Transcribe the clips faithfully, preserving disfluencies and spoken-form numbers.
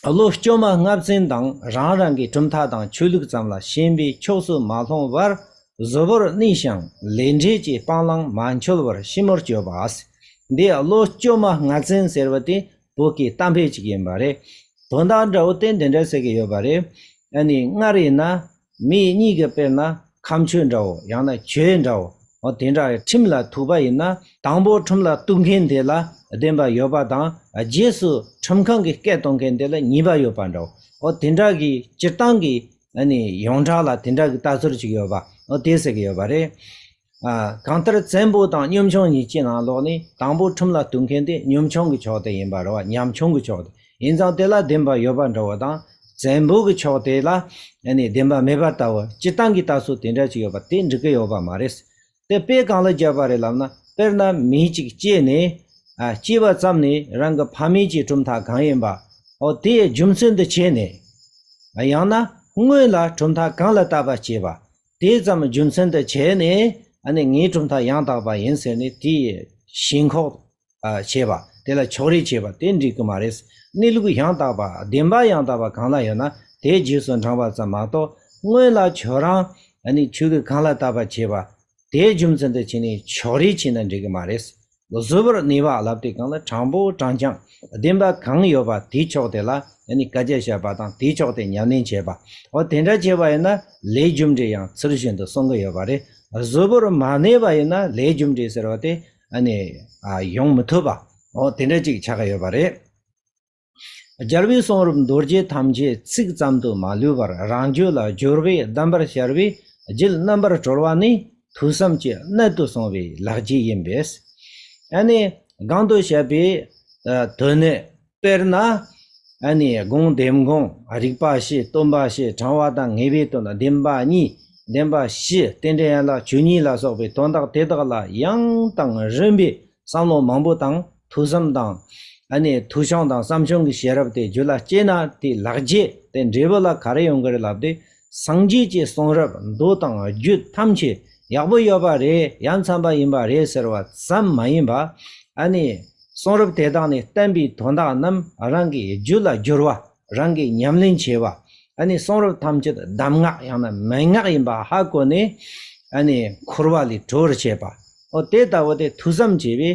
བློ་སྐྱོ་མ་ལྔ་བཙན་དང་རང་རང་གི་གྲུབ་མཐའ་དང་ཆོས་ལུགས་ཙམ་ལ་ཞེན་པའི་ཕྱོགས་སུ་མ་ལྷུང་བར། གཟུ་བོར་གནས་ཤིང་ལས་འབྲས་ཀྱི་སྤང་བླང་མ་འཆོལ་བར་ཞིབ་མོར་དཔྱོད་པ། འདི་བློ་སྐྱོ་མ་ལྔ་བཙན་ཟེར་བ་དེ་བོད་ཀྱི་གཏམ་དཔེ་ཅིག་ཡིན་པ་རེད། དོན་དག་འདྲ་བོ་དེ་འདི་འདྲ་ཟེར་གྱི་ཡོད་པ་རེད། ཨ་ནི་སྔར་ཡིན་ན། མི་གཉིས་ཀྱི་དཔེར་ན་ཁ་མཆུ་འདྲ་བོ་ཡང་ན་གྱོད་འདྲ་བོ། འོ་དེ་འདྲ་ཁྲིམས་ལ་ཐུག་པ་ཡིན་ན། དང་པོ་ཁྲིམས་ལ་གཏུག་མཁན་དེ་ལ་བདེན་པ་ཡོད་པ་དང་། རྗེས་སུ་ཁྲིམས་ཁང་གིས་སྐད་གཏོང་མཁན་དེ་ལ་ཉེས་པ་ཡོད་པ་འདྲ་བོ། འོ་དེ་འདྲ་གི་སྤྱིར་བཏང་གི་ཨ་ནི་ཡོངས་གྲགས་ལ་དེ་འདྲ་གི་ལྟ་ཚུལ་ཅིག་ཡོད་པ། འོ་དེ་ཟེར་གི་ཡོད་པ་རེད། ཨ། གང་ལྟར་བཙན་པོ་དང་གཉོམ་ཆུང་གཉིས་ཀྱི་ནང་ལོགས་ནས་དང་པོ་ཁྲིམས་ལ་གཏུག་མཁན་དེ་གཉོམ་ཆུང་གི་ཕྱོགས་དེ་ཡིན་པ་རེད་བ། ཉམ་ཆུང་གི་ཕྱོགས་དེ་ཡིན་ཙང་། དེ་ལ་བདེན་པ་ཡོད་པ་འདྲ་བོ་དང་། བཙན་པོ་གི་ཕྱོགས་དེ་ལ་ཨ་ནི་བདེན་པ་མེད་པ་ལྟ་བུ། སྤྱིར་བཏང་གི་ལྟ་ཚུལ་དེ་འདྲ་ཅིག་ཡོད་པ་དེ་འགྲིག་གི་ཡོད་པ་མ་རེད། དེ་དཔེ་གང་ལ་བརྒྱབ་པ་རེད་ལབ་ན། དཔེར་ན་མི་གཅིག་སྐྱེས་ནས། ཨ། སྐྱེས་པ་ཙམ་ནས་རང་གི་ཕ་མེས་ཀྱི་གྲུབ་མཐའ་གང་ཡིན་པ། འོ་དེའི་རྒྱུ་མཚན་དུ་བྱས་ནས། ཡང་ན་སྔོན་ལ་གྲུབ་མཐའ་གང་ལ་བརྟག་པ་བྱས་པ། དེ་ཙམ་རྒྱུ་མཚན་དུ་བྱས་ནས། ཨ་ནི་ངའི་གྲུབ་མཐའ་ཡང་དག་པ་ཡིན་ཟེར་ནས་དེའི་ཞེན་ཁོག་ཨ། བྱས་པ། དེ་ལ་ཕྱོགས་རིས་བྱས་པ་དེ་འགྲིག་གི་མ་རེད། གནས་ལུགས་ཡང་དག་པ། བདེན་པ་ཡང་དག་པ་གང་ལ་ཡོད་ན་དེའི་རྗེས་སུ་འབྲང་བ་ཙམ་མ་གཏོགས། སྔོན་ལ་ཁྱོད་རང་ཨ་ནི་ཆོས་ཀྱི་གང་ལ་བརྟག་པ་བྱས་པ། དེའི་རྒྱུ་མཚན་དུ་བྱས་ནས་ཕྱོགས་རིས་བྱས་ན་འགྲིག་གི་མ་རེད། གཟུ་བོར་གནས་པ་ལབ་དུས་སྒང་ལ་དྲང་པོ་དྲང་རྐྱང་བདེན་པ་གང་ཡོད་པ་དེའི་ཕྱོགས་དེ་ལ་ཨ་ནི་བཀའ་རྒྱ་བཤད་པ་དང་། དེའི་ཕྱོགས་དེ་ཉམས་ལེན་བྱེད་པ། འོ་དེ་འདྲ་བྱས་པ་ཡིན་ན་ལས་རྒྱུ་འབྲས་ཡང་ཚུལ་བཞིན་དུ་སོང་གི་ཡོད་པ་རེད། གཟུ་བོར་མ་གནས་པ་ཡིན་ན་ལས་རྒྱུ་འབྲས་ཟེར་བ་དེ་ཨ་ནི་ཨ་ཡོང་མི་ཐུབ་པ། འོ་དེ་འདྲ་ཅིག་ཆགས་ཀྱི་ཡོད་པ་རེད། རྒྱལ་བའི་གསུང་རབ་མདོ་རྒྱུད་ཐམས་ཅད་ཚིག་ཙམ་དུ་མ་ལུས་པར་རང་རྒྱུད་ལ་སྦྱོར་བས་གདམས་པར་ཤར་བའི་རྒྱུད་རྣམ་པར་གྲོལ་བ་ནི་ཐོས་བསམ་གྱི་གནད་དུ་སོང་བའི་ལག་རྗེས་ཡིན་པས། ཨ་ནི་གོང་དུ་བཤད་པའི་ཨ་དོན་ནི། དཔེར་ན་ཨ་ནི་སྒོམ་བཟླས་སྒོམ། རིག་པ་ཞི། སྟོན་པ་ཞི། དྲང་བ་དང་ངེས་པའི་དོན། བདེན་པ་གཉིས། བདེན་པ་བཞི། རྟེན་འབྲེལ་ཡན་ལག་བཅུ་གཉིས་ལ་སོགས་པའི་དོན་དག་དེ་དག་ལ་ཡང་དང་རིམ་པས་བསམ་བློ་མང་པོ་དང་། ཐོས་བསམ་དང་། ཨ་ནི་ཐོས་བྱུང་དང་བསམ་བྱུང་གི་ཤེས་རབ་དེ་རྒྱུད་ལ་སྐྱེས་ན། དེའི་ལག་རྗེས་དེ་འབྲས་བུ་ལ་ག་རེ་ཡོང་གི་རེད་ལབ་དུས། སངས་རྒྱས་ཀྱི་གསུང་རབ་མདོ་དང་རྒྱུད་ཐམས་ཅད་ཡག་པོ་ཡོད་པ་རེད། ཡ་མཚན་པ་ཡིན་པ་རེད་ཟེར་བ་ཙམ་མ་ཡིན་པ། ཨ་ནི་གསུང་རབ་དེ་དག་ནས་བསྟན་པའི་དོན་དག་རྣམས་རང་གི་རྒྱུད་ལ་སྦྱོར་བ། རང་གིས་ཉམས་ལེན་བྱེད་པ། ཨ་ནི་གསུང་རབ་ཐམས་ཅད་གདམས་ངག་ཡང་ན་མན་ངག་ཡིན་པ་ཧ་གོ་ནས། ཨ་ནི་འཁོར་བ་ལས་གྲོལ་བར་བྱེད་པ། འོ་དེ་ལྟ་བུ་དེ་ཐོས་བསམ་བྱས་པའི།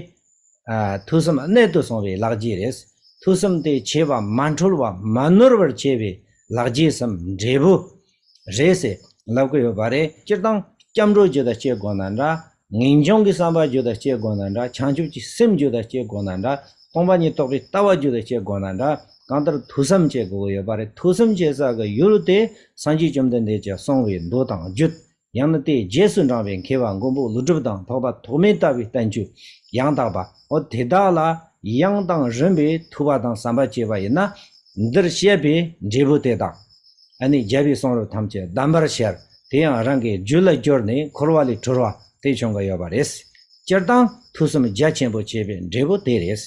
ཨ། ཐོས་བསམ་གནད་དུ་སོང་བའི་ལག་རྗེས་རེད། ཐོས་བསམ་དེ་བྱས་པ་མ་འཁྲུལ་བ་མ་ནོར་བར་བྱས་པའི་ལག་རྗེས་སམ་འབྲས་བུ་རེད་ཟེར་ལབ་ཀྱི་ཡོད་པ་རེད། སྤྱིར་བཏང་སྐྱབས་འགྲོ་རྒྱུད་ལ་སྐྱེ་དགོས་ན་འདྲ། ངེས་འབྱུང་གི་བསམ་པ་རྒྱུད་ལ་སྐྱེ་དགོས་ན་འདྲ། བྱང་ཆུབ་ཀྱི་སེམས་རྒྱུད་ལ་སྐྱེ་དགོས་ན་འདྲ། སྟོང་པ་ཉིད་རྟོགས་པའི་ལྟ་བ་རྒྱུད་ལ་སྐྱེ་དགོས་ན་འདྲ། གང་ལྟར་ཐོས་བསམ་བྱེད་དགོས་ཀྱི་ཡོད་པ་རེད། ཐོས་བསམ་བྱེད་ས་གི་ཡུལ་དེ་སངས་རྒྱས་བཅོམ་ལྡན་འདས་ཀྱིས་གསུངས་པའི་མདོ་དང་རྒྱུད། ཡང་ན་དེའི་རྗེས་སུ་འབྲང་བའི་མཁས་པ་མགོན་པོ་ཀླུ་སྒྲུབ་དང་འཕགས་པ་ཐོགས་མེད་ལྟ་བུའི་བསྟན་བཅོས་ཡང་དག་པ། འོ་དེ་དག་ལ་ཡང་དང་རིམ་པས་ཐོས་པ་དང་བསམ་པ་བྱས་པ་ཡིན་ན། འདིར་བཤད་པའི་འབྲས་བུ་དེ་དག་ཨ་ནི་རྒྱལ་བའི་གསུང་རབ་ཐམས་ཅད་གདམས་པར་ཤར། དེ་ཡང་རང་གི་རྒྱུད་ལ་གྱུར་ནས་འཁོར་བ་ལས་གྲོལ་བ་དེ་བྱུང་གི་ཡོད་པ་རེད། སྤྱིར་བཏང་ཐོས་བསམ་རྒྱ་ཆེན་པོ་བྱས་པའི་འབྲས་བུ་དེ་རེད།